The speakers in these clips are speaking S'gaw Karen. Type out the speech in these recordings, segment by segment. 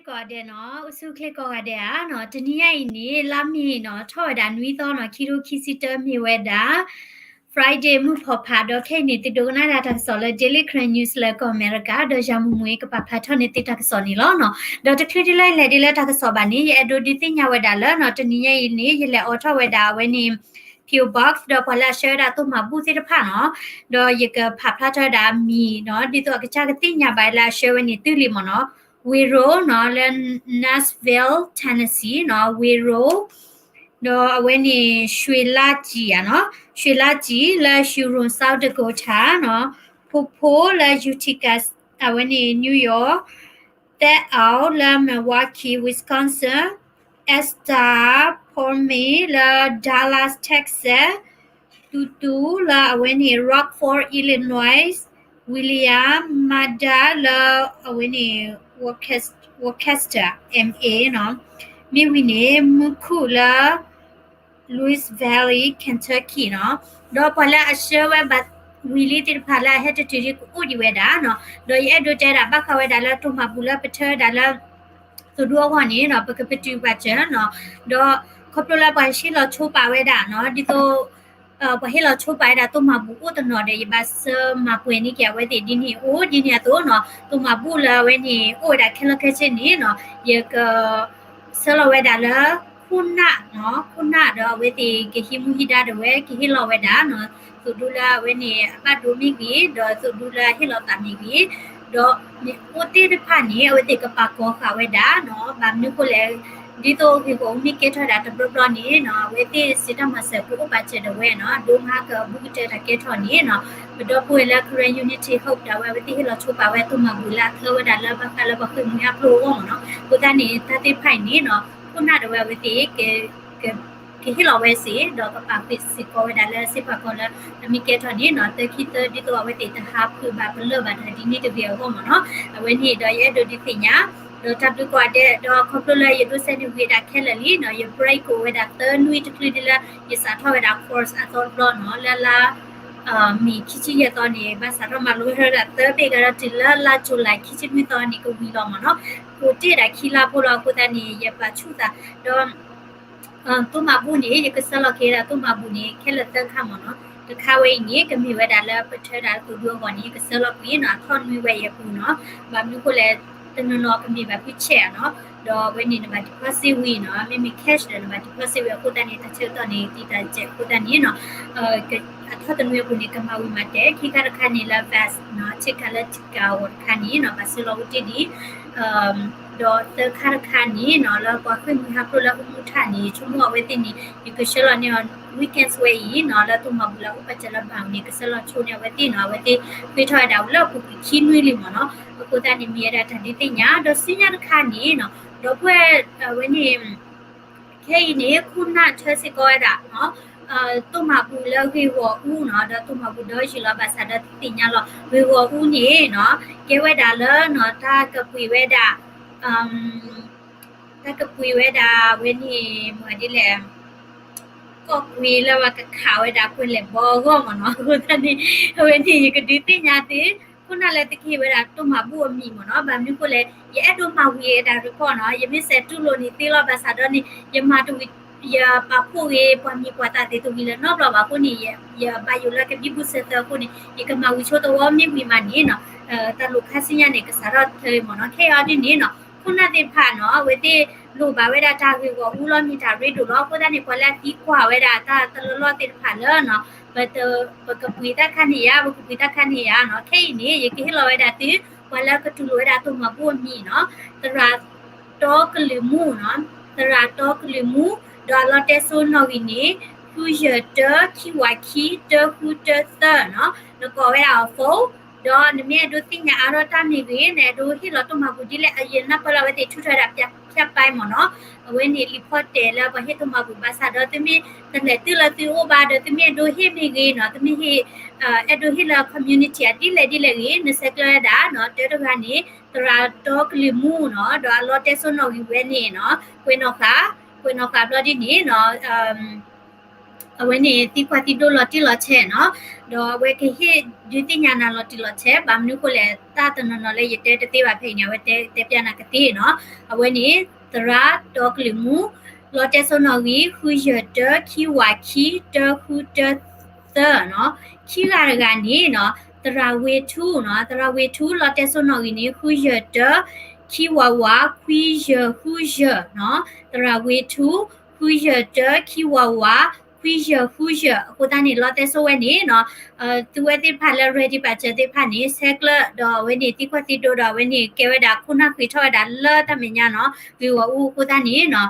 ကိးဂၤဒဲးနီၤ, အိၣ်ဆူၣ်ချ့ကိးဂၤဒဲးဧါနီၤ, တနံၤညါအံၤန့ၣ် လါမ့ၤနီၤ ထီၣ်ဝဲဒၣ်နွံသီနီၤ, ခံထိခံဆံတၢ မ့ၢ်ဝဲဒၣ် Friday မုၢ်ဖီၣ်ဖး ဒီးခဲအံၤန့ၣ် သုဒိကနၣ်ဒၣ်တၢ်ကစီၣ်လၢ Daily Karen News လၢကီၢ်အမဲရကၤ, ဒီးယၤမုၢ်မုၢ်အံၤကပာ်ဖျါထီၣ်န့ၢ်သုတၢ်ကစီၣ်န့ၣ်လီၤနီၤ. ဒီးတချုးဒ်လၢယလဲၤဒ်လၢတၢ်ကစီၣ်ဘၣ်န့ၣ် ယအဲၣ်ဒိးဒုးသ့ၣ်ညါဝဲဒၣ်လၢနီၤ, တနံၤညါအံၤန့ၣ် ယလဲၤအိးထီၣ်ဝဲဒၣ်အဝဲန့ၣ် P O Box ဒီးပှၤလၢအဆှၢဝဲဒၣ်သိၣ်မၤဘူၣ်သ့ၣ်တဖၣ်နီၤ, ဒီးယကဖးဖျါထီၣ်ဝဲဒၣ်အမံၤနီၤ, ဒ်သိးအကစၢ်ကသ့ၣ်ညါဘၣ်လၢအဆှၢဝဲန့ၣ်သုလံမ့ၢ်နီၤ, Wero နီၤ လၢ Nashville Tennessee နီၤ, Wero ဒီးအဝဲန့ၣ် ရွှေလကြီး နီၤ, ရွှေလကြီး လၢ Huron South Dakota နီၤ, ဖိဖိ လၢ Utica အဝဲန့ၣ် New York, သဲအောင် လၢ Milwaukee Wisconsin, Esther Porme လၢ Dallas Texas, တူတူ လၢအဝဲန့ၣ် Rockford Illinois, William Mada လၢအဝဲန့ၣ် Worcester, M A နီၤ, မ့ၢ်ဝံၤန့ၣ် မူခိၣ် လၢ Louisville Kentucky နီၤ, ဒီးပှၤလၢအဆှၢဝဲဘၣ်ဝံၤလံ သ့ၣ်တဖၣ်လၢအဟဲတတုၤဒံး ကအိၣ်ဒံးဝဲဒၣ်နီၤ, ဒီးယအဲၣ်ဒိးတဲဒၣ်ဘၣ်ဃးဝဲဒၣ်လၢသိၣ်မၤဘူၣ်လၢပထၢဝဲဒၣ်လၢ သိၣ်ဒူအဂီၢ်န့ၣ်နီၤ, ပကပတုာ်ပာ်စၢၤနီၤ, ဒီးခီဖျိလၢပှၤဟ့ၣ်လီၤဆိပာ်ဝဲဒၣ်နီၤ, ဒ်သိး ပှၤဟ့ၣ်လီၤဆိပာ်ဝဲဒၣ်သိၣ်မၤဘူၣ်အိၣ်တနီၤဒီး ယဘၣ်ဆၢမၤပှဲၤန့ၢ်က့ၤအဝဲသ့ၣ်ဒ်န့ၣ်အိၣ်ဒ်န့ၣ်အသိးနီၤ, သိၣ်မၤဘူၣ်လၢအဝဲန့ၣ်အိၣ်ဝဲဒၣ်ခဲလၢာ်ခဲဆ့န့ၣ်နီၤ, ယက ဆှၢလီၤဝဲဒၣ်လၢ ခိၣ်နၢ်နီၤ, ခိၣ်နၢ်ဒီးအဝဲသ့ၣ်ကဟံးမူဟံးဒါဒီးဝဲ ကဟ့ၣ်လီၤဝဲဒၣ်နီၤ, သိၣ်ဒူလၢအဝဲန့ၣ် အဘၣ်ဒိမ့ၢ်ဂ့ၤ, ဒီးသိၣ်ဒူလၢအဟ့ၣ်လီၤသးမ့ၢ်ဂ့ၤ, ဒီးမ့ၢ်အိၣ်သ့ၣ်တဖၣ်န့ၣ် အဝဲသ့ၣ်ကပာ်ကီၤဃာ်ဝဲဒၣ်နီၤ, ဘၣ်မနုၤဃိလဲၣ်, ဒ်သိးဂ့ၢ်ဂီၢ်အူမ့ၢ်ကဲထီၣ်ဒၣ်တဘျီဘျီန့ၣ်နီၤ, အဝဲသ့ၣ်စံးတၢ်မၤစၢၤကအိၣ်ပာ်စၢၤဒီးဝဲနီၤ, ဒိမါကအဘူးကတၢၢ်တၢ်ကဲထီၣ်န့ၣ်နီၤ, ပဒီပုၢ်ဝဲၢ်လၢ Karen Unity Hope ဒီးဝဲ အဝဲသ့ၣ်ဟ့ၣ်လီၤဆိပာ်ဝဲသိၣ်မၤဘူၣ်လၢအထၢဝဲဒၣ်လၢဘၣ်ဃးလၢပှၤဃ့ၢ်မှံဟးဖျိးအဂီၢ် မ့ၢ်နီၤ, အဃိသတးန့ၣ် တၢ်သ့ၣ်တဖၣ်အံၤန့ၣ်နီၤ, ခိၣ်နၢ်ဒီးဝဲအဝဲသ့ၣ် ကဟ့ၣ်လီၤဝဲစ့ၢ် ဒီးကပာ်ဃုာ်စ့ၢ်ကီးဝဲဒၣ်လၢစ့ၢ်ကီးလၢ အမ့ၢ်ကဲထီၣ်န့ၣ်နီၤ, သၢခံသၢ ဒ်သိးအဝဲသ့ၣ်တဟးဖုးဘၣ်ပလၢၢ်ဘၣ်တၢ်ဒ်န့ၣ်တဂ့ၤအဂီၢ် မ့ၢ်နီၤ, အဝဲန့ၣ်ဒီးယအဲၣ်ဒိးဒုးသ့ၣ်ညါ ဒီးတၢ်ဘျုးကိးဂၤဒဲး ဒီးခီဖျိလၢယဒိးစဲးန့ၢ်ဝံၤဒၣ်ခဲလၢာ်လံနီၤ, ယ break အိၣ်ဝဲဒၣ်သၢနွံတချုးဒ်လၢ ယစးထီၣ်ဝဲဒၣ် course အသီတဘျီနီၤ, လၢလါ မ့ၤခံဆံယဲၢ်သီန့ၣ် ဘၣ်စးထီၣ်မၤလိဝဲဒၣ်သၢဘ့ၣ်ကဒီးတုၤလၢလါ July ခံဆံနွံသီန့ၣ် ကဝံၤလီၤ မ့ၢ်နီၤ, အိၣ်တ့ၢ်ဒၣ်ခံလါဖိလီၤ, အဃိသတးန့ၣ် ယပာ်ဆူၣ်သး ဒီး သိၣ်မၤဘူၣ်န့ၣ် ယကဆှၢလီၤက့ၤဒၣ်သိၣ်မၤဘူၣ်န့ၣ် ခဲလၢာ်သၢခါ မ့ၢ်နီၤ, တခါဝဲအံၤန့ၣ် ကမ့ၢ်ဝဲဒၣ်လၢပထၢဒၣ်သိၣ်ဒူအဂီၢ်န့ၣ် ယကဆှၢလီၤကွံာ်နီၤ, အထီၣ်နွံဝဲအံၤအပူၤနီၤ, ဘၣ်မနုၤဃိလဲၣ်, တနီၤနီၤကမ့ၢ်ဘၣ်ဖု check နီၤ, ဒီးအဝဲန့ၣ် နဘၣ် deposit ဝံၤနီၤ, မ့မ့ၢ် cash ဒီးနဘၣ် deposit ဝံၤ အဃိသတးန့ၣ် တၢ်ဆၢကတီၢ်န့ၣ် တံာ်တာ်စဲးအဃိသတးန့ၣ်နီၤ, အထီၣ်တနွံအပူၤန့ၣ် ကမၤဝံၤမၤတဲာ်, ခံခါတခါန့ၣ်လၢ vest နီၤ, ဆ့ကၤလၢဆ့ကၤအဂီၢ်တခါန့ၣ်နီၤ, ဘၣ်ဆှၢလီၤအိၣ်တ့ၢ်ဒံး ဒီးသၢခါတခါန့ၣ်နီၤ, လၢပှၤဃ့ၢ်မှံဟးဖျိးလၢအမူထၣ်န့ၣ် ဆိကမိၣ်အဝဲသ့ၣ်န့ၣ် ယကဆှၢလီၤန့ၢ်အီၤ weekends ဝဲအံၤနီၤ, လၢသိၣ်မၤဘူၣ်လၢအအိၣ်ပာ်စၢၤလၢဘၣ်န့ၣ် ကဆှၢလီၤဆိန့ၢ်အဝဲသ့ၣ်နီၤ, အဝဲသ့ၣ်ဃ့ထီၣ်ဝဲဒၣ်လၢအပူၤကွံာ်ခံနွံလံ မ့ၢ်နီၤ, အဃိသတးန့ၣ် မ့ၢ်ဝဲဒၣ်တၢ်ဒုးသ့ၣ်ညါ, ဒီးဆူညါတခါန့ၣ်နီၤ, ဒီပုၢ်ဝဲၢ်အဝဲန့ၣ် ခဲအံၤန့ၣ် ခိၣ်နၢ်ထၢစ့ၢ်ကီးဝဲဒၣ်နီၤ, သိၣ်မၤဘူၣ်လၢဂ့ၢ်ဂီၢ်အူနီၤ, ဒီးသိၣ်မၤဘူၣ်ဒီးယံာ်လီၤဘၣ်ဆၣ်ဒီးသ့ၣ်ညါလီၤ, ဂ့ၢ်ဂီၢ်အူန့ၣ်နီၤ, ကဲဝဲဒၣ်လၢနီၤ, တၢ်ကပှ့ၤဝဲဒၣ် တၢ်ကပှ့ၤဝဲဒၣ်ဝဲန့ၣ် မ့ၢ်ဒ်လဲၣ်, ကီၢ်ကွ့လၢပှၤကခးဝဲဒၣ်ကွဲၤလဲၣ်ဘီအဂီၢ် မ့ၢ်နီၤ, အဃိသတးန့ၣ် အဝဲန့ၣ် ယကဒုးသ့ၣ်ညါသု ခိၣ်နၢ်လၢသုကဟ့ၣ်ဝဲဒၣ်သိၣ်မၤဘူၣ်အမံၤ မ့ၢ်နီၤ, ဘၣ်မနုၤဃိလဲၣ် ယအဲၣ်ဒိးမၤဝံၤတၢ် report နီၤ, ယမ့ၢ်စဲးတူၢ်လိာ်န့ၣ်သ့လီၤ, ဘၣ်ဆၣ်ဒီးန့ၣ် ယမၤတဝံၤ ယပာ်ဖှိၣ်ဂ့ၤ ပှၤမံၤပှၤသၣ်သ့ၣ်တဝံၤလၢၤနီတဘျီဘၣ်အဃိန့ၣ် ယဘၣ်ယိၣ်လၢကဘံဘူဆၢသၢအဃိန့ၣ် ယကမၤဝံၤဆိသဝီမ့ၢ်ဝံၤမးန့ၣ်နီၤ, တၢ်လိၣ်ခါဆူညါန့ၣ် ကစးထီၣ်ထၢအံၤ မ့ၢ်နီၤ, ခဲအံၤဒ်န့ၣ်နီၤ, ခိၣ်နၢ်သ့ၣ်တဖၣ်နီၤ အဝဲသ့ၣ်လိၣ်ဘၣ်ဝဲဒၣ်တၢ်ဂ့ၢ်ဂီၢ်အူလီၤ မ့ၢ်တၢ်ရ့ဒိၣ်လီၤ, အဃိသတးန့ၣ် ပှၤလၢအသံကွၢ်ဝဲဒၣ်တၢ်တလီၢ်လီၢ်သ့ၣ်တဖၣ်လၢနီၤ ပကပှ့ၤတၢ်ခါန့ၣ်ဧါ, ပကပှ့ၤတၢ်ခါန့ၣ်ဧါနီၤ, ခဲအံၤန့ၣ် ယကဟ့ၣ်လီၤဝဲဒၣ်သု ပှၤလၢကတူၢ်လိာ်ဝဲဒၣ်သိၣ်မၤဘူၣ်အမံၤနီၤ, သရၣ်တီကလုာ်မူနီၤ, သရၣ်တီကလုာ်မူ, ဒီးအလီတဲစိနီၣ်ဂံၢ်န့ၣ် ဃုယဲၢ်တၢ ခံဝးခံ တၢဃုတၢသၢနီၤ, နကိးဝဲဒၣ်အီၤ phone, ဒီးနမ့ၢ်အဲၣ်ဒိးသ့ၣ်ညါအါထီၣ်တၢ်မ့ၢ်ဂ့ၤ, နအဲၣ်ဒိးဟ့ၣ်လီၤသိၣ်မၤဘူၣ်ဒ်လဲၣ်, အယနၢ်ပၢၢ်လၢအဝဲသ့ၣ်ထုးထီၣ်ဝဲဒၣ် ဖၠၣ်ပၢၢ် မ့ၢ်နီၤ, အဝဲန့ၣ်လံာ်ဖီတဲာ်လၢပှၤဟ့ၣ်သိၣ်မၤဘူၣ် ဘၣ်ဆၣ်ဒီးသုမ့ၢ်တလဲၤတုၤလၢသုအိၣ်ဘၣ်ဒီး သုမ့ၢ်အဲၣ်ဒိးဟ့ၣ်မ့ၢ်ဂ့ၤနီၤ, သုမ့ၢ်ဟ့ၣ် အဲၣ်ဒိးဟ့ၣ်လၢ community အဒ်လဲၣ်ဒ်လဲၣ်ဂ့ၤ နဆဲးကျၢဝဲဒၣ်နီၤ, တၢတဂၤန့ၣ် သရၣ်တီကလုာ်မူနီၤ, ဒီးအလီတဲစိနီၣ်ဂံၢ်ဝဲန့ၣ်နီၤ, ကွဲးနီၣ်ဃာ်, ကွဲးနီၣ်ဃာ်ဘျီဒ်န့ၣ်နီၤ အ အဝဲန့ၣ်သံကွၢ်သံဒိလီၤတံၢ်လီၤဆဲးနီၤ, ဒီးအဝဲကဟ့ၣ်ဒုးသ့ၣ်ညါနၤလီၤတံၢ်လီၤဆဲး, ဘၣ်မနုၤဃိလဲၣ် တၢ်တနီၤနီၤလၢယတဲတသ့ဘၣ်ဖဲအံၤန့ၣ် အဝဲတဲတဲပျးနၤကသ့နီၤ. အဝဲန့ၣ် သရၣ်ဒီကလုာ်မူ လီတဲစိနီၣ်ဂံၢ် ဃုယဲၢ်တၢ ခံဝးခံ တၢဃုတၢသၢနီၤ. ခံဂၤတဂၤန့ၣ်နီၤ သရၣ်ဝ့ထူနီၤ, သရၣ်ဝ့ထူ လီတဲစိနီၣ်ဂံၢ်န့ၣ် ဃုယဲၢ်တၢ ခံဝးဝး ခွံယဲၢ်ဃုယဲၢ်နီၤ. သရၣ်ဝ့ထူ ဃုယဲၢ်တၢ ခံဝးဝး ခွံယဲၢ်ဃုယဲၢ်. အဃိသတးန့ၣ် လီတဲစိဝဲန့ၣ်နီၤ သုဝဲသ့ၣ်တဖၣ်လၢ ready ဘၣ်စၢၤသ့ၣ်တဖၣ်န့ၣ် ဆဲးကျၢဒီးအဝဲန့ၣ်သံကွၢ်သံဒိဒီး အဝဲန့ၣ်ကဲဝဲဒၣ် ခိၣ်နၢ်ဃ့ထီၣ်ဝဲဒၣ်လၢတၢ်မဲာ်ညါနီၤ ဂ့ၤဂီၢ်အူအဃိသတးန့ၣ်နီၤ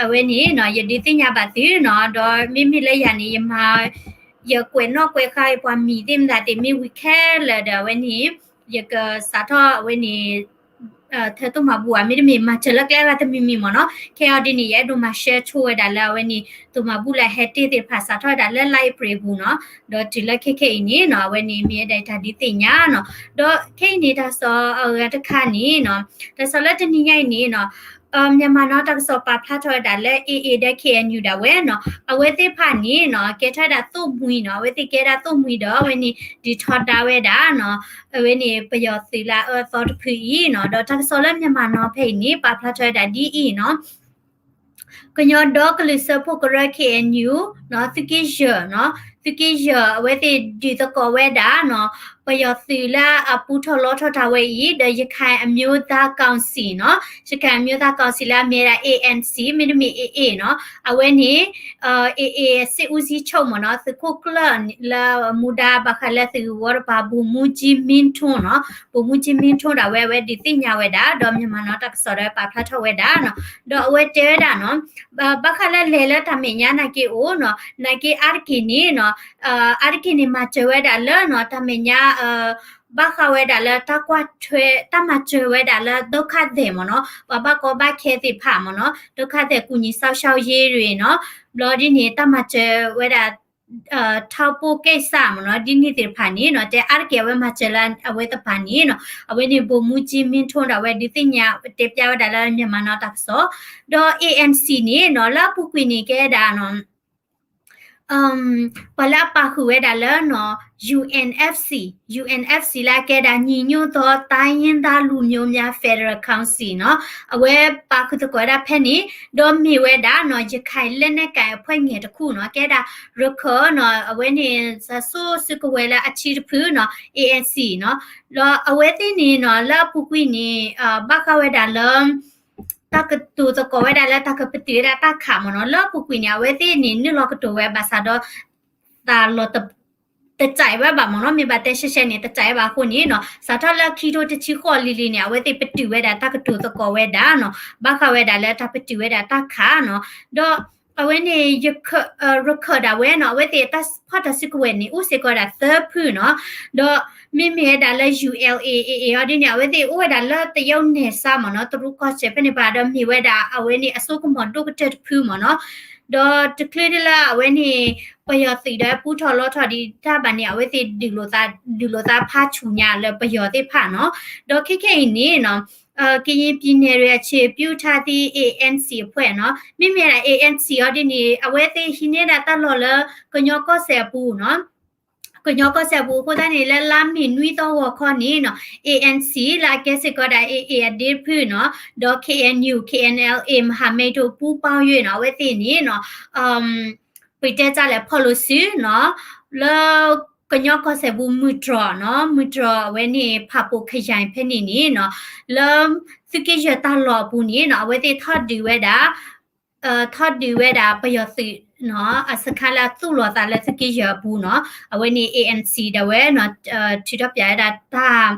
အဝဲန့ၣ်နီၤ ယဒုးသ့ၣ်ညါဘၣ်သုနီၤ, ဒီးမ့မ့ၢ်လၢယၤန့ၣ် ယမၤ ယကွဲးနီၣ်ကွဲးဃါပှၤမံၤသ့ၣ်မတၤသ့ၣ် မ့ၢ်ဝံၤခဲလၢာ်ဒီးအဝဲန့ၣ် ယကစးထီၣ်အဝဲန့ၣ် ထဲသိၣ်မၤဘူၣ်ဧါ မ့တမ့ၢ်မၤစၢၤလၢကျဲဂၤတမံၤမံၤမ့ၢ်နီၤ. ခဲအံၤဒ်န့ၣ် ယအဲၣ်ဒိးမၤ share ဆိဝဲဒၣ်လၢအဝဲန့ၣ် သိၣ်မၤဘူၣ်လၢဟဲတ့ၢ်သ့ၣ်တဖၣ် စးထီၣ်ဝဲဒၣ်လၢ library ပူၤနီၤ, ဒီးတုၤလၢခဲခဲအံၤန့ၣ်နီၤ အဝဲန့ၣ်မ့ၢ်ဝဲဒၣ်တၢ်ဒုးသ့ၣ်ညါနီၤ. ဒီးခဲအံၤန့ၣ် တၢ်ကစီၣ်အဂၤတခါန့ၣ်နီၤ, တၢ်ကစီၣ်လၢတနံၤညါအံၤန့ၣ်နီၤ Myanmar Now တၢ်ကစီၣ်ပာ်ဖျါထီၣ်ဝဲဒၣ်လၢ AA ဒီး K N U ဒၣ်ဝဲနီၤ, အဝဲသ့ၣ်တဖၣ်န့ၣ်နီၤ ကဲထီၣ်ဝဲဒၣ်သိၣ်မှံၤနီၤ, အဝဲသ့ၣ်ကဲဒၣ်သိၣ်မှံၤဒီး အဝဲန့ၣ် ဒုးထီဒါဝဲဒၣ်နီၤ, အဝဲန့ၣ် ပယီၤသုးလၢအအၢအသီတဖုအံၤနီၤ. ဒီးတၢ်ကစီၣ်လၢ Myanmar Now ဖဲအံၤန့ၣ် ပာ်ဖျါထီၣ်ဝဲဒၣ်ဒ်အံၤနီၤ ကညီဒီကလုာ်စၢဖှိၣ်ကရၢ K N U နီၤ သုးက့ယဲၢ်နီၤ, သုးက့ယဲၢ် အဝဲသ့ၣ်ဒုးသကိးဝဲဒၣ်နီၤ ပယီၤသုးလၢအပူထီၣ်လီထီၣ်တၢ်ဝဲအံၤ ဒီး ရခိုင်အမျိုးသားကောင်စီ နီၤ, ရခိုင်အမျိုးသားကောင်စီ လၢအမ့ၢ်ဝဲဒၣ် A N C မ့တမ့ၢ် A A နီၤ, အဝဲန့ၣ် AA စစ်ဦးစီးချုပ် မ့ၢ်နီၤ, သုးခိၣ်ကျၢၢ်လၢမူဒါဘၣ်ဃးလၢသုးဂ့ၢ်ဝီတပၤ ဗိုလ်မှူးကြီး မင်းထွန်း နီၤ, ဗိုလ်မှူးကြီး မင်းထွန်း ဒၣ်ဝဲ အဝဲဒုးသ့ၣ်ညါဝဲဒၣ် ဒီး Myanmar Now တၢ်ကစီၣ်ဒီးပာ်ဖျါထီၣ်ဝဲဒၣ်နီၤ, ဒီးအဝဲတဲဝဲဒၣ်နီၤ ဘၣ်ဃးလၢလဲၤလၢတၢ်မဲာ်ညါနာ်က့အိၣ်နီၤ, နာ်က့အါတက့ၢ်န့ၣ်နီၤ, အါတက့ၢ်န့ၣ် မၤစၢၤဝဲဒၣ်လၢနီၤ တၢ်မဲာ်ညါ ဘၣ်ဃးဝဲဒၣ်လၢတၢ်ကွၢ်ထွဲ တၢ်မၤစၢၤဝဲဒၣ်လၢ ဒုက္ခသည် မ့ၢ်နီၤ, ပှၤဘၣ်ကီဘၣ်ခဲသ့ၣ်တဖၣ် မ့ၢ်နီၤ, ဒုက္ခသည်ကူညီစောင့်ရှောက်ရေး နီၤ, ဘျီဒ်န့ၣ် တၢ်မၤစၢၤဝဲဒၣ် ထောက်ပို့ကိစ္စ မ့ၢ်နီၤ, ဒ်န့ၣ်သ့ၣ်တဖၣ်န့ၣ်နီၤ တဲအါတက့ၢ်အဝဲမၤစၢၤလၢအဝဲသ့ၣ်တဖၣ်န့ၣ်နီၤ, အဝဲန့ၣ် ဗိုလ်မှူးကြီး မင်းထွန်း ဒၣ်ဝဲဒုးသ့ၣ်ညါတဲပျးဝဲဒၣ်လၢ Myanmar Now တၢ်ကစီၣ်, ဒီး A N C န့ၣ်နီၤ လၢအပူၤကွံာ်န့ၣ် ကဲဒၣ်နီၤ ပှၤလၢအပာ်ဃုာ်ဝဲဒၣ်လၢနီၤ U N F C, U N F C လၢအကဲဒၣ် ညီညွတ်သောတိုင်းရင်းသားလူမျိုးများ ဖက်ဒရယ်ကောင်စီ နီၤ, အဝဲပာ်ဃုာ်သကိးဝဲဒၣ်ဖဲန့ၣ်, ဒီးမ့ၢ်ဝဲဒၣ်နီၤ ရခိုင်လက်နက်ကိုင်အဖွဲ့ငယ်တခုနီၤ, ကဲဒၣ် ရခိုင်နီၤ အဝဲန့ၣ် စိၤစုကဝဲၤလၢအဆံတဖုနီၤ A N C နီၤ, ဒီးအဝဲသ့ၣ်န့ၣ်နီၤ လၢအပူၤကွံာ်န့ၣ် ဘၣ်ဃးဝဲဒၣ်လၢ တၢ်ကတိၤသကိးဝဲဒၣ်လၢတၢ်ကပတုာ်ဝဲဒၣ်တၢ်ခး မ့ၢ်နီၤ, လၢအပူၤကွံာ်န့ၣ် အဝဲသ့ၣ်န့ၣ် နုာ်လီၤကတိၤဝဲဘၣ်ဆၣ်ဒီး တၢ်လီၤ တစဲးဝဲဘၣ် မ့ၢ်နီၤ, မ့ၢ်ဘၣ်တဲရှဲရှဲန့ၣ် တစဲးဝဲဘၣ်အဃိန့ၣ်နီၤ, စးထီၣ်လၢခံထိတဆံဃိးလံၤလံၤန့ၣ် အဝဲသ့ၣ်ပတုာ်ဝဲဒၣ်တၢ်ကတိၤသကိးဝဲဒၣ်နီၤ, ဘၣ်ဃးဝဲဒၣ်လၢတၢ်ပတုာ်ဝဲဒၣ်တၢ်ခးနီၤ, ဒီးအဝဲန့ၣ် ရခိုင်ဒၣ်ဝဲနီၤ အဝဲသ့ၣ်တၢ်ဖီၣ်တၢ်စုကဝဲၤန့ၣ် အိၣ်စ့ၢ်ကီးဒၣ်သၢဖုနီၤ, ဒီးမ့မ့ၢ်ဝဲဒၣ်လၢ U L A A အံၤဒ်န့ၣ် အဝဲသ့ၣ်အိၣ်ဝဲဒၣ်လၢတရုတ်နယ်စပ် မ့ၢ်နီၤ, တရူးကီၢ်စဲၣ်ဖဲန့ၣ်ပၤ ဒီးမ့ၢ်ဝဲဒၣ်အဝဲန့ၣ် အစိကမီၤဒိၣ်ကတၢၢ်တဖု မ့ၢ်နီၤ, ဒီးတချုးဒ်လၢအဝဲန့ၣ် ပယီၤသုးဒီးပူထီၣ်လီထီၣ်ဒံးတၢ်ဘၣ်န့ၣ် အဝဲသ့ၣ် ဒုးလိာ်သးဖးဆူၣ်ညါလၢပယီၤသ့ၣ်တဖၣ်နီၤ, ဒီးခဲခဲအံၤန့ၣ်နီၤ ကရင်ပြည်နယ်တွင် အခြေပြုထားသည့် A N C အဖွဲ့နီၤ, မ့မ့ၢ်ဒၣ် A N C အံၤဒ်န့ၣ် အဝဲသ့ၣ်ဟံးန့ၢ်ဒၣ်တၢ်လီၢ်လၢ ကညီကီၢ်စဲၣ်အပူၤနီၤ, ကညီကီၢ်စဲၣ်အပူၤအဃိသတးန့ၣ် လၢလါမ့ၤနွံသီဂီၤခီန့ၣ်နီၤ A N C လၢအကဲစ့ၢ်ကီးဒၣ် A A အဒ့တဖုနီၤ, ဒီး K N U K N L A မဟာမိတ်တို့ ပူးပေါင်း ယွဲနီၤ, အဝဲသ့ၣ်န့ၣ်နီၤ ပတဲတၢ်လဲၣ် ဖီၣ်လိာ်စုနီၤ, လၢကညီကီၢ်စဲၣ်ပူၤ မုၢ်တြီၤနီၤ, မုၢ်တြီၤအဝဲန့ၣ် ဖၣ်ပိၣ်ခယၢၣ်ဖဲန့ၣ်န့ၣ်နီၤ, လၢသုးက့ယဲၢ်တၢ်လီၢ်အပူၤန့ၣ်နီၤ အဝဲသ့ၣ်ထီၣ်ဒုးဝဲဒၣ် ထီၣ်ဒုးဝဲဒၣ်ပယီၤသုးနီၤ အစခန်းလၢအသူၣ်လီၤသးလၢသုးက့ယဲၢ်အပူၤနီၤ, အဝဲန့ၣ် A N C ဒၣ်ဝဲနီၤ ထုးထီၣ်ပၠးဝဲဒၣ်တၢ်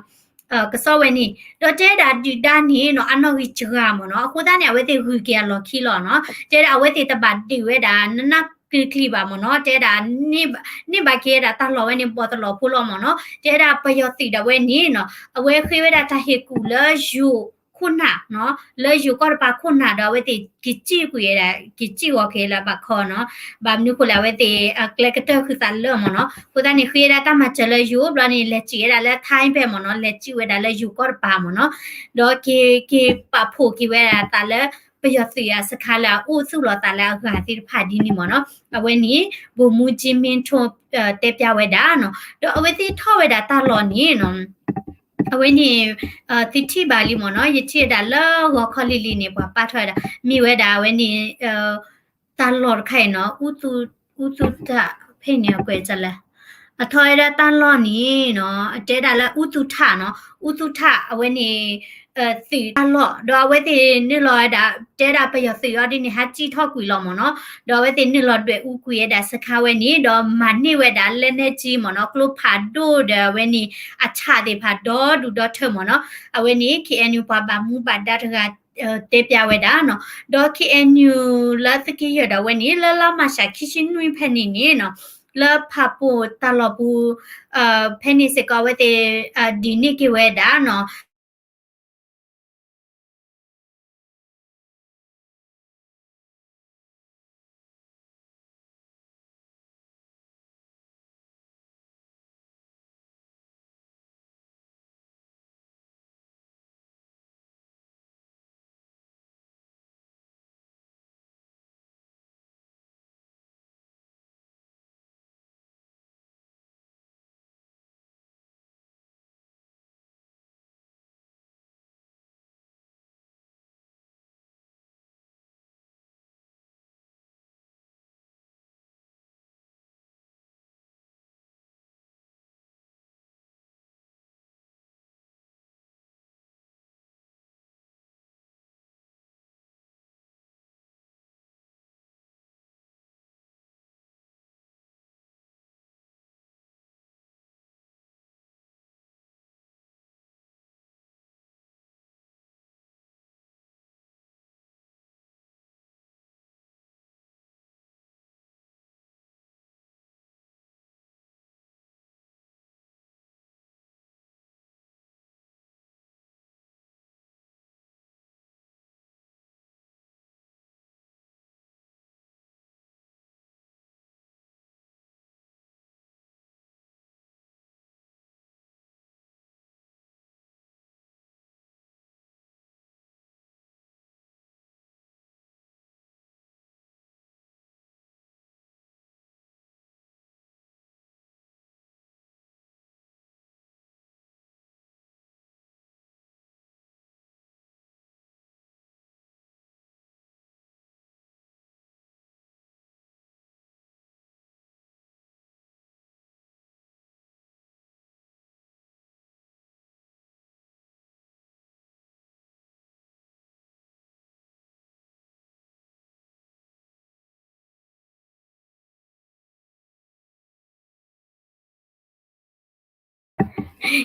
ကစီၣ်ဝဲန့ၣ်, ဒီးတဲဒၣ်ဒုၣ်ဒါန့ၣ်နီၤ အနီၣ်ဂံၢ်စှၤမ့ၢ်နီၤ, အဃိသတးန့ၣ် အဝဲသ့ၣ်ဂုၤက့ၤအလီၢ်ခံလီၤနီၤ, တဲဒၣ်အဝဲသ့ၣ်တဘၣ်ဒုးဝဲဒၣ် နနၢ်ကျံၤကျံၤဘၣ်မ့ၢ်နီၤ, တဲဒၣ် န့ၢ်ဘၣ်က့ၤဝဲဒၣ်တၢ်လီၢ်ဝဲန့ၣ် ဘီၣ်တလီၢ်ဖိလီၤမ့ၢ်နီၤ, တဲဒၣ်ပယီၤသုးဒၣ်ဝဲန့ၣ်နီၤ အဝဲဃ့ဝဲဒၣ်တၢ်ဟ့ၣ်ကူၣ်လၢယိၤခိၣ်နၢ်နီၤ, လၢယိၤကီၢ်တပၤခိၣ်နၢ်ဒီး အဝဲသ့ၣ်က့ၤစံၣ်ကွံာ်ဝဲဒၣ် က့ၤစံၣ်ဂီၤက့ၤလၢဘၣ်ခီနီၤ, ဘၣ်မနုၤဃိလဲၣ် အဝဲသ့ၣ်အကျဲကတၢၢ်ဃုသးလၢမ့ၢ်နီၤ, အဃိသတးန့ၣ် ဃ့ဝဲဒၣ်တၢ်မၤစၢၤလၢယိၤဘျီန့ၣ် လဲၤစံၣ်ဝဲဒၣ်လၢ Thai ဖဲမ့ၢ်နီၤ, လဲၤစံၣ်ဝဲဒၣ်လၢယိၤကီၢ်တပၤမ့ၢ်နီၤ, ဒီးက့ၤ က့ၤပာ်ဖှိၣ်က့ၤဝဲဒၣ်သးလၢ ပယီၤသုးအစခါလၢအအိၣ်သူၣ်လီၤသးလၢအဂၤသ့ၣ်တဖၣ်ဒ်န့ၣ်မ့ၢ်နီၤ. အဝဲန့ၣ် ဗိုလ်မှူးကြီးမင်းထွန်း တဲပၠးဝဲဒၣ်နီၤ. ဒီးအဝဲသ့ၣ်ထီၣ်ဝဲဒၣ်တၢ်လီၢ်န့ၣ်နီၤ အဝဲန့ၣ် သုထံၣ်ဘၣ်လံမ့ၢ်နီၤ, ယထံၣ်ဝဲဒၣ်လၢဂီၤခီလံၤလံၤန့ၣ် ပှၤပာ်ထီၣ်ဝဲဒၣ် မ့ၢ်ဝဲဒၣ်အဝဲန့ၣ် တၢ်လီၢ်တခါအံၤနီၤ, အူသူထၣ် ဖဲန့ၣ်အကွဲးကလဲၣ်, အထီၣ်ဝဲဒၣ်တၢ်လီၢ်န့ၣ်နီၤ, အတဲဒၣ်လၢအူသူထၣ်နီၤ, အူသူထၣ်အဝဲန့ၣ် သုးတၢ်လီၢ်, ဒီးအဝဲသ့ၣ်နုာ်လီၤဝဲဒၣ် တဲဒၣ်ပယီၤသုးအီၤဒ်န့ၣ် ဟးစံၣ်ထီၣ်ကွံာ်လီၤမ့ၢ်နီၤ, ဒီးအဝဲသ့ၣ်နုာ်လီၤဒွဲၣ်အူကွံာ်ဝဲဒၣ်စခါဝဲန့ၣ် ဒီးမၤန့ၢ်ဝဲဒၣ်လက်နက်ကြီးမ့ၢ်နီၤ, ကျိဖးဒိၣ်ဒီးအဝဲန့ၣ် အဆၣ်သ့ၣ်တဖၣ်ဒီဒူၣ်ဒီထၢမ့ၢ်နီၤ, အဝဲန့ၣ် K N U ပှၤဘၣ်မူဘၣ်ဒါတဂၤ တဲပၠးဝဲဒၣ်နီၤ, ဒီး K N U လၢသုးက့ယဲၢ်ဒီးအဝဲန့ၣ် လၢလါမၢ်ၡးခံဆံနွံဖဲန့ၣ်န့ၣ်နီၤ, လၢဖးပိာ်တၢ်လီၢ်ပူၤ ဖဲန့ၣ်စ့ၢ်ကီးအဝဲသ့ၣ် ဒံးန့ၢ်က့ၤဝဲဒၣ်နီၤ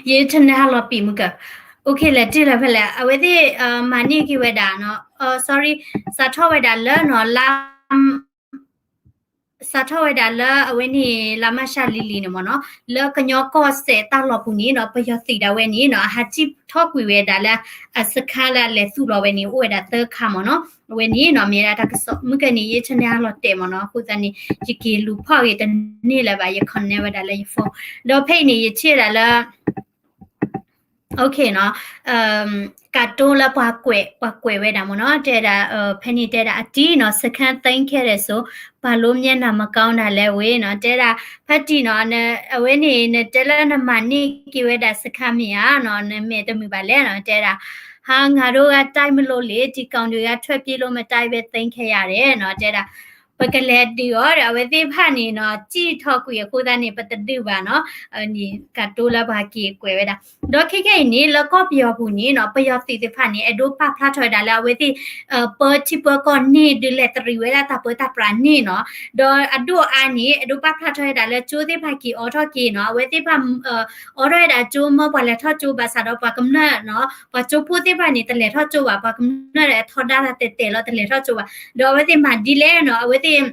ယ internet ဟးလီၤပံာ်မုၢ်ကၢ, OK လဲၤတ့ၢ်လၢၤဖဲလဲၣ်, အဝဲသ့ၣ် မၤန့ၢ်က့ၤဝဲဒၣ်နီၤ, sorry, စးထီၣ်ဝဲဒၣ်လၢနီၤ လါ စးထီၣ်ဝဲဒၣ်လၢအဝဲန့ၣ် လါမၢ်ၡးလံၤလံၤန့ၣ်မ့ၢ်နီၤ, လၢကညီကီၢ်စဲၣ်တၢ်လီၢ်ပူၤန့ၣ်နီၤ, ပယီၤသုးဒၣ်ဝဲန့ၣ်နီၤ, အဟးစံၣ်ထီၣ်ကွံာ်ဝဲဒၣ်လၢ အစခါလၢအလဲၤသူၣ်လီၤဝဲန့ၣ် အိၣ်ဝဲဒၣ်သၢခါမ့ၢ်နီၤ, အဝဲန့ၣ်နီၤ မ့ၢ်ဒၣ်တၢ်ကစီၣ် မုၢ်ကၢန့ၣ် ယ internet ဟးလီၤတဲာ်မ့ၢ်နီၤ, အဃိသတးန့ၣ် ယက့ၤလူၤဖီၣ်ဂ့ၤတန့ၢ်လၢၤဘၣ်, ယ connect ဝဲဒၣ်လၢယ phone, ဒီးဖဲအံၤန့ၣ် ယထံၣ်ဝဲဒၣ်လၢ OK နီၤ, ကးတိလၢပှၤကွဲး ပှၤကွဲးဝဲဒၣ်မ့ၢ်နီၤ, တဲဒၣ် ဖဲန့ၣ်တဲဒၣ်အတံၤနီၤ, စခန်းသိမ်းခဲ့တယ်ဆို ဘာလို့မျက်နှာမကောင်းတာလဲ ဝ့ၢ်နီၤ, တဲဒၣ် ဖါတံၢ်နီၤ, အဝဲန့ၣ် နတဲလၢနမၤန့ၢ်က့ၤဝဲဒၣ်စခါမ့ၢ်ဧါနီၤ, နမဲာ်တမုာ်ဘၣ်လဲၣ်နီၤ, တဲဒၣ် ဟာ ငါတို့က တိုက်မလို့လေ ဒီကောင်တွေက ထွက်ပြေးလို့ မတိုက်ဘဲ သိမ်းခဲ့ရတယ် နီၤ, တဲဒၣ် ပကလဲၤဒုးအီၤဒီး အဝဲသ့ၣ်တဖၣ်န့ၣ်နီၤ, စံၣ်ထီၣ်ကွံာ်အဃိသတးန့ၣ် ပတဒုးဘၣ်နီၤ, ကးတိလၢပှၤက့ၤကွဲးဝဲဒၣ်, ဒီးခဲခဲအံၤန့ၣ် လၢကီၢ်ပယီၤပူၤန့ၣ်နီၤ, ပယီၤသုးသ့ၣ်တဖၣ်န့ၣ် အဲၣ်ဒိးပာ်ဖျါထီၣ်ဝဲဒၣ်လၢအဝဲသ့ၣ် ပၢထံပၢကီၢ်န့ၢ် ဒုးလဲၤတရံးဝဲဒၣ်တၢ်ပၢတၢ်ပြးန့ၣ်နီၤ, ဒီးအဒိၣ်အါန့ၣ် အဲၣ်ဒိးပာ်ဖျါထီၣ်ဝဲဒၣ်လၢကၠိသ့ၣ်တဖၣ်က့ၤအိးထီၣ်က့ၤနီၤ, အဝဲသ့ၣ်တဖၣ် အိးထီၣ်ဝဲဒၣ်ကၠိ မၢပှၤလဲၤထီၣ်ကၠိဘၣ်ဆၣ်ဒီးပှၤကမျၢၢ်နီၤ, ပှၤကၠိဖိသ့ၣ်တဖၣ်န့ၣ် တလဲၤထီၣ်ကၠိဘၣ်, ပှၤကမျၢၢ်ဒီးထီဒါတၢ်တဲာ်တဲာ်လီၤ တလဲၤထီၣ်ကၠိဘၣ်, ဒီးအဝဲသ့ၣ်မၤဒ်လဲၣ်နီၤ, အဝဲသ့ၣ်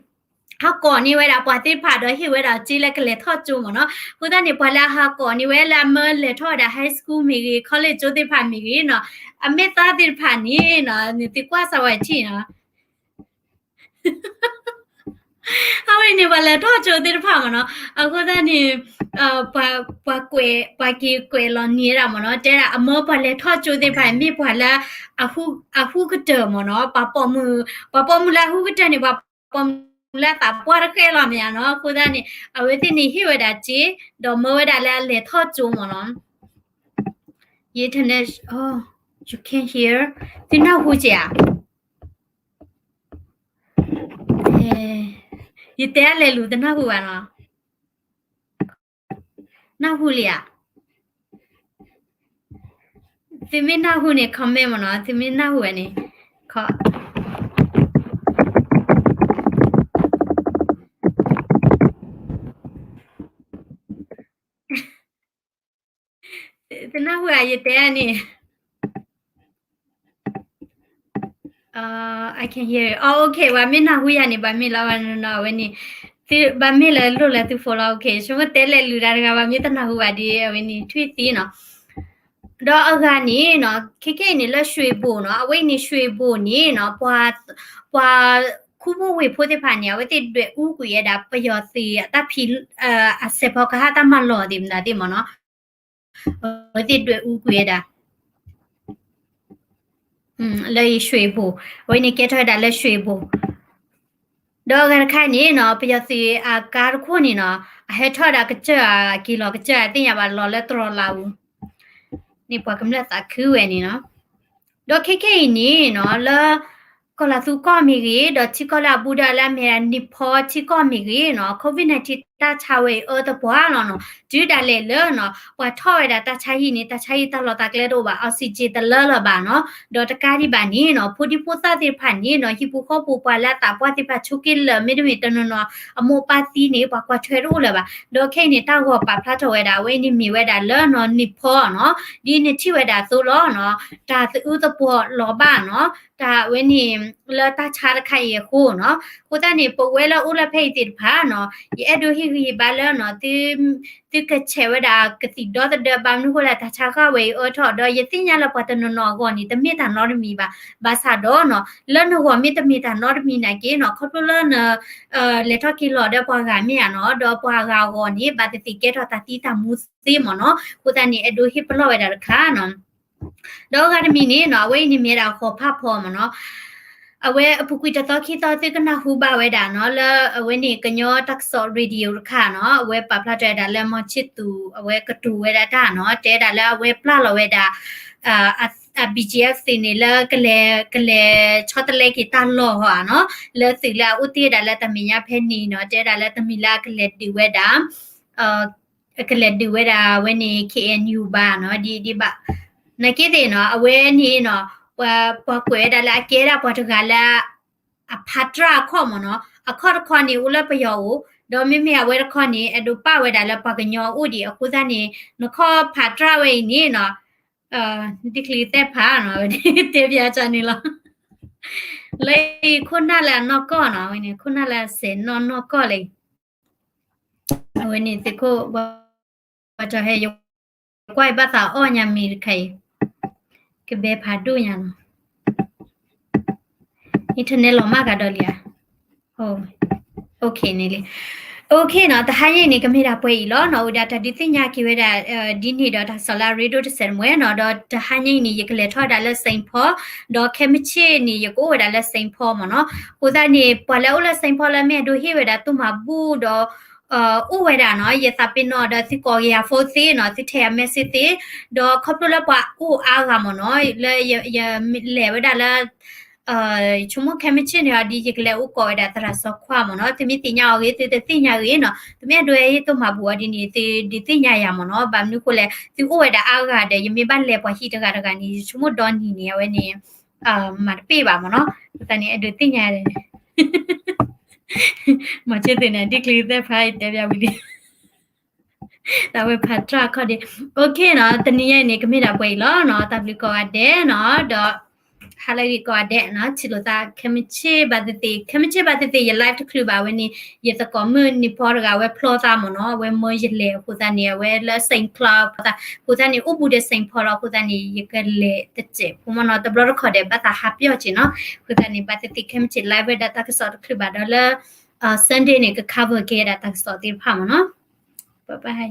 ဟးကိးန့ၢ်ဝဲဒၣ်ပှၤသ့ၣ်တဖၣ်ဒီးဟ့ၣ်ဝဲဒၣ်ကၠိလၢကလဲၤထီၣ်ကၠိမ့ၢ်နီၤ, အဃိသတးန့ၣ် ပှၤလၢအဟးကိးန့ၢ်ဝဲလၢအမၢလဲၤထီၣ်ဝဲဒၣ် high school မ့ၢ်ဂ့ၤ college ကၠိသ့ၣ်တဖၣ်မ့ၢ်ဂ့ၤနီၤ, အမဲာ်သၣ်သ့ၣ်တဖၣ်န့ၣ်နီၤ, နသုကွၢ်စၢၤဝဲထံၣ်နီၤ အဝဲန့ၣ် ပှၤလဲၤထီၣ်ကၠိသ့ၣ်တဖၣ်မ့ၢ်နီၤ, အဃိသတးန့ၣ် ပှၤကွဲး ပှၤက့ၤကွဲးလီၤနံၤဝဲဒၣ်မ့ၢ်နီၤ, တဲဒၣ်အမ့ၢ်ပှၤလဲၤထီၣ်ကၠိသ့ၣ်တဖၣ် မ့ၢ်ပှၤလၢ အဟူကတၢၢ်မ့ၢ်နီၤ, ပှၤပိာ်မုၣ်, ပှၤပိာ်မုၣ်လၢအဟူကတၢၢ်န့ၣ် ပှၤပိာ်မုၣ်လၢအသးပှၢ်တဃဲလီၤမ့ၢ်ဧါနီၤ, အဃိသတးန့ၣ် အဝဲသ့ၣ်န့ၣ်ဟ့ၣ်ဝဲဒၣ်စ့, ဒီးမၢဝဲဒၣ်လၢအလဲၤထီၣ်ကၠိမ့ၢ်နီၤ, ယ internet, oh, you can't hear, သုနၢ်ဟူက့ၤဧါ, ယတဲအလဲၤလူၤတနၢ်ဟူဘၣ်နီၤ, နၢ်ဟူလံဧါ, သုမ့ၢ်နၢ်ဟူန့ၣ် comment မ့ၢ်နီၤ, သုမ့ၢ်နၢ်ဟူဝဲန့ၣ်, သုနၢ်ဟူဧါ ယတဲန့ၣ်, I can hear you. Oh, okay, ပှၤမ့ၢ်နၢ်ဟူယၤန့ၣ် ပှၤမ့ၢ်လီၤဝဲနီၤ, အဝဲန့ၣ်, ဘၣ်မ့ၢ်လၢလိၣ်လၢသု phone လီၤ, okay, ဆိကမိၣ်တဲလဲၤလူၤတၢ်တဂၤ ပှၤမ့ၢ်တနၢ်ဟူဘၣ်ဒီး အဝဲန့ၣ် ထွံၣ်သံနီၤ, ဒီးအဂၤန့ၣ်နီၤ, ခဲခဲအံၤန့ၣ်လၢ ရွှေဘို နီၤ, အဝဲအံၤန့ၣ် ရွှေဘို န့ၣ်နီၤ, ပှၤ, ပှၤခူဖိဝ့ၢ်ဖိသ့ၣ်တဖၣ်န့ၣ် အဝဲသ့ၣ်ဒွဲၣ်အူကွံာ်ဝဲဒၣ် ပယီၤသုးအတၢ်ဖံး, အစဲးဖီကဟၣ်တၢ်မၤလီၤသ့ၣ်မတၤသ့ၣ်မ့ၢ်နီၤ, အဝဲသ့ၣ်ဒွဲၣ်အူကွံာ်ဝဲဒၣ် လၢ ရွှေဘို, အဝဲန့ၣ်ကဲထီၣ်ဝဲဒၣ်လၢ ရွှေဘို, ဒီးအဂၤတခါန့ၣ်နီၤ, ပယီၤသုးအကါတခိၣ်န့ၣ်နီၤ, အဟဲထီၣ်ဝဲဒၣ်ကစၢၢ်ဧါ, က့ၤလီၤကစၢၢ်ဧါ သ့ၣ်ညါဘၣ် လီၤလၢတြီၤလးပူၤ, န့ၣ်ပှၤကမျၢၢ်သးခုဝဲန့ၣ်နီၤ, ဒီးခဲခဲအံၤန့ၣ်နီၤ, လၢ ကီၢ်လၤသူကီၢ်မ့ၢ်ဂ့ၤ, ဒီးထံကီၢ်လၢအဘူးဒီးလၢအမ့ၢ်ဒၣ် Nepal ထံကီၢ်မ့ၢ်ဂ့ၤနီၤ, COVID nineteen တၢ်ဆါဝဲအံၤအၢသပှၢ်လီၤနီၤ, တုၤဒၣ်လဲာ်လၢနီၤ, ပှၤထီၣ်ဝဲဒၣ်တၢ်ဆါဟံၣ်န့ၣ် တၢ်ဆါဟံၣ်တၢ်လီၢ်တၢ်ကျဲတအိၣ်ဘၣ်, oxygen တလၢလၢၤဘၣ်နီၤ, ဒီးတကးဒံးဘၣ်န့ၣ်နီၤ, ဖိဒံဖိသၣ်သ့ၣ်တဖၣ်န့ၣ်နီၤ, ဟံၣ်ဖိဃီဖိပှၤလၢအသးပှၢ်သ့ၣ်တဖၣ် ဆိးက့လၢာ်မ့တမ့ၢ်တနီၤနီၤ, အမိၢ်ပၢ်သံန့ၣ် ပှၤကွၢ်ထွဲတအိၣ်လၢၤဘၣ်, ဒီးခဲအံၤန့ၣ် တၢ်ဂီၤပာ်ဖျါထီၣ်ဝဲဒၣ် အဝဲအံၤန့ၣ်မ့ၢ်ဝဲဒၣ်လၢနီၤ Nepal နီၤ, ဒ်နထံၣ်ဝဲဒၣ်အသိးလီၤနီၤ, တၢ်သအုးသပှီၤလီၤဘၣ်နီၤ, တၢ်ဝဲန့ၣ် လၢတၢ်ဆါတခါအံၤအဃိနီၤ, အဃိသတးန့ၣ် ပဝဲလၢအိၣ်လၢဖဲအံၤသ့ၣ်တဖၣ်နီၤ, ယအဲၣ်ဒိးဟ့ၣ်ဂံၢ်ဟ့ၣ်ဘါလၢနီၤ, သုကဆဲးဝဲဒၣ်ကသံၣ်ဒီသဒၢ ဘၣ်မနုၤဃိလဲၣ် တၢ်ဆါဃၣ်ဝဲအံၤအၢထီၣ် ဒီးယသ့ၣ်ညါလၢပှၤတနီၤနီၤအဂီၢ်န့ၣ် တမ့ၢ်တၢ်နီတမံၤဘၣ်, ဘၣ်ဆၣ်ဒီးနီၤ, လၢနဂီၢ်မ့ၢ်တမ့ၢ်တၢ်နီတမံၤနာ်က့နီၤ, ခီဖျိလၢန လဲၤထီၣ်က့ၤလီၤဒီးပှၤဂၤမ့ၢ်ဧါနီၤ, ဒီးပှၤဂၤအဂီၢ်န့ၣ် ဘၣ်သ့ၣ်သ့ၣ်ကဲထီၣ်တၢ်သံတၢ်မူသ့မ့ၢ်နီၤ, အဃိသတးန့ၣ် အဲၣ်ဒိးဟ့ၣ်ပလီၢ်ဝဲဒၣ်တခါနီၤ, ဒီးအဂၤတမံၤန့ၣ်နီၤ, အဝဲအံၤန့ၣ်မ့ၢ်ဒၣ်ဃိးဖးဖီမ့ၢ်နီၤ, အဝဲအပူၤကွံာ်တသီခံသီသုကနၢ်ဟူဘၣ်ဝဲဒၣ်နီၤ, လၢအဝဲန့ၣ်ကညီတၢ်ကစီၣ် radio တခါနီၤ, အဝဲပာ်ဖျါထီၣ်ဝဲဒၣ်လၢ မီၤဆံသူး အဝဲကတိၤဝဲဒၣ်တၢ်နီၤ, တဲဒၣ်လၢအဝဲပျၢ်လီၤဝဲဒၣ် အ BGF သ့ၣ်န့ၣ်လၢကလဲၤ ကလဲၤဆီတလဲက့ၤတၢ်လီၢ်ဟီဧါနီၤ, လၢသုးလၢအအိၣ်တ့ၢ်ဒၣ်လၢတၢ်မဲာ်ညါဖဲန့ၣ်နီၤ, တဲဒၣ်လၢတမံၤလၢအကလဲၤဒုးဝဲဒၣ် ကလဲၤဒုးဝဲဒၣ်ဝဲန့ၣ် KNU ဘၣ်နီၤ, ဒ်ဒ်ဘၣ် နာ်က့သ့ၣ်နီၤ, အဝဲန့ၣ်နီၤ, ပှၤ ပှၤကွဲးဝဲဒၣ်လၢအကဲဒၣ်ပှၤတဂၤလၢ အဖးတြၢ်အခီၣ်မ့ၢ်နီၤ, အခီၣ်တခီန့ၣ်အိၣ်လၢပယီၤအအိၣ်, ဒီးမ့မ့ၢ်အဝဲတခီန့ၣ် အဲၣ်ဒိးပာ်ဝဲဒၣ်လၢပှၤကညီအအိၣ်ဒံး, အဃိသတးန့ၣ် နခီၣ်ဖးတြၢ်ဝဲအံၤန့ၣ်နီၤ, ဒ်ချံသဲၣ်ဖးနီၤ, တဲပၠးကန့ၣ်လီၤ, လၢအံၤခိၣ်နၢ်လၢအနီၢ်ကီၢ်နီၤ, အဝဲန့ၣ် ခိၣ်နၢ်လၢအစဲးနီၢ်နီၢ်ကီၢ်လၢအံၤ အဝဲန့ၣ်သုးခိၣ် ဘၣ်တဟဲ ယကွၢ်အံၤဘၣ်သးအီၣ်ညါမံၤတခါအံၤ, ကဘဲဖးဒိၣ်ညါနီၤ, internet လီၤမၢ်ကဒီးလံဧါ, okay န့ၣ်လံ, okay နီၤ, တဟါညါအံၤန့ၣ် ကမ့ၢ်ဒၣ်ပှဲၤအံၤလီၤနီၤ, အိၣ်ဒၣ်တၢ်ဒုးသ့ၣ်ညါက့ၤဝဲဒၣ် ဒ်န့ၣ်ဒီးတၢ်ကစီၣ်လၢအရ့ဒိၣ်တစဲးတမှဲၤနီၤ, ဒီးတဟါညါအံၤန့ၣ် ယကလဲၤထီၣ်ဝဲဒၣ်လၢ Saint Paul, ဒီးခဲမုၢ်ဆ့ၣ်န့ၣ် ယကအိၣ်ဝဲဒၣ်လၢ Saint Paul မ့ၢ်နီၤ, အဃိသတးန့ၣ် ပှၤလၢအအိၣ်လၢ Saint Paul လၢမ့ၢ်အဒိးဟ့ၣ်ဝဲဒၣ်သုမၤဘူၣ်ဒီး အိၣ်ဝဲဒၣ်နီၤ, ယသးပ့ၤနီၣ်ဒီးသုကိးက့ၤယၤ phone သ့နီၤ, သုထဲယၤ message သ့, ဒီးခီဖျိလၢပှၤအိၣ်အါဂၤမ့ၢ်နီၤ, လၢယလဲၤဝဲဒၣ်လၢ ဆိကမိၣ်ခဲမုၢ်ဆ့ၣ်န့ၣ်အီၤ ဒ်ယကလဲၤအိၣ်ကိးဝဲဒၣ်သရၣ်စီၤခွါမ့ၢ်နီၤ, သုမ့ၢ်သ့ၣ်ညါအီၤဂ့ၤ သုတသ့ၣ်ညါဂ့ၤနီၤ, သုမ့ၢ်အဲၣ်ဒိးဟ့ၣ်သုမၤဘူၣ်အီၤဒ်န့ၣ် သုဒုးသ့ၣ်ညါယၤမ့ၢ်နီၤ, ဘၣ်မနုၤဃိလဲၣ် သုအိၣ်ဝဲဒၣ်အါဂၤဒီး ယမ့ၢ်ဘၣ်လဲၤပှၤဟံၣ်တဂၤတဂၤန့ၣ် ယဆိကမိၣ်ဒီနံၤန့ၣ် အဝဲန့ၣ် မၤတပ့ၢ်ဘၣ်မ့ၢ်နီၤ, အဃိသတးန့ၣ် အဲၣ်ဒိးသ့ၣ်ညါ မၤဆ့ၣ်သ့ၣ်န့ၣ် ဒ်ချံသဲၣ်ဖးအံၤတဲပၠးဝံၤလံ တၢ်ဝဲဖးတြၢ်အခီၣ်ဒ့, okay နီၤ, တနံၤညါအံၤန့ၣ် ကမ့ၢ်ဒၣ်ပှဲၤအံၤလီၤနီၤ, တၢ်ဘျုးကိးဂၤဒဲးနီၤ, ဒီး ဟါလၢအဂ့ၤကိးဂၤဒဲးနီၤ, ထံၣ်လိာ်သးခဲမုၢ်ဆ့ၣ်ဘၣ်သ့ၣ်သ့ၣ်, ခဲမုၢ်ဆ့ၣ်ဘၣ်သ့ၣ်သ့ၣ် ယ live တချုးဘၣ်ဝဲန့ၣ်, ယသကိးမုၣ်နံၤဖီတဂၤ အဝဲဖျီသးမ့ၢ်နီၤ, အဝဲမၢယလဲၤအဃိသတးန့ၣ် အဝဲလၢ Saint Cloud အဃိသတးန့ၣ် အိၣ်ဘူးဒီး Saint Paul လီၤ, အဃိသတးန့ၣ် ယကလဲၤတစဲးဖိမ့ၢ်နီၤ, တဘျီတခီၣ်ဒီး ဘၣ်သးဟးပျီၢ်က့ၤနီၤ, အဃိသတးန့ၣ် ဘၣ်သ့ၣ်သ့ၣ်ခဲမုၢ်ဆ့ၣ် live ဝဲဒၣ်တၢ်ကစီၣ်တချုးဘၣ်ဒီးလၢ Sunday န့ၣ် က cover ကဲဒၣ်တၢ်ကစီၣ်သ့ၣ်တဖၣ်မ့ၢ်နီၤ. Bye bye.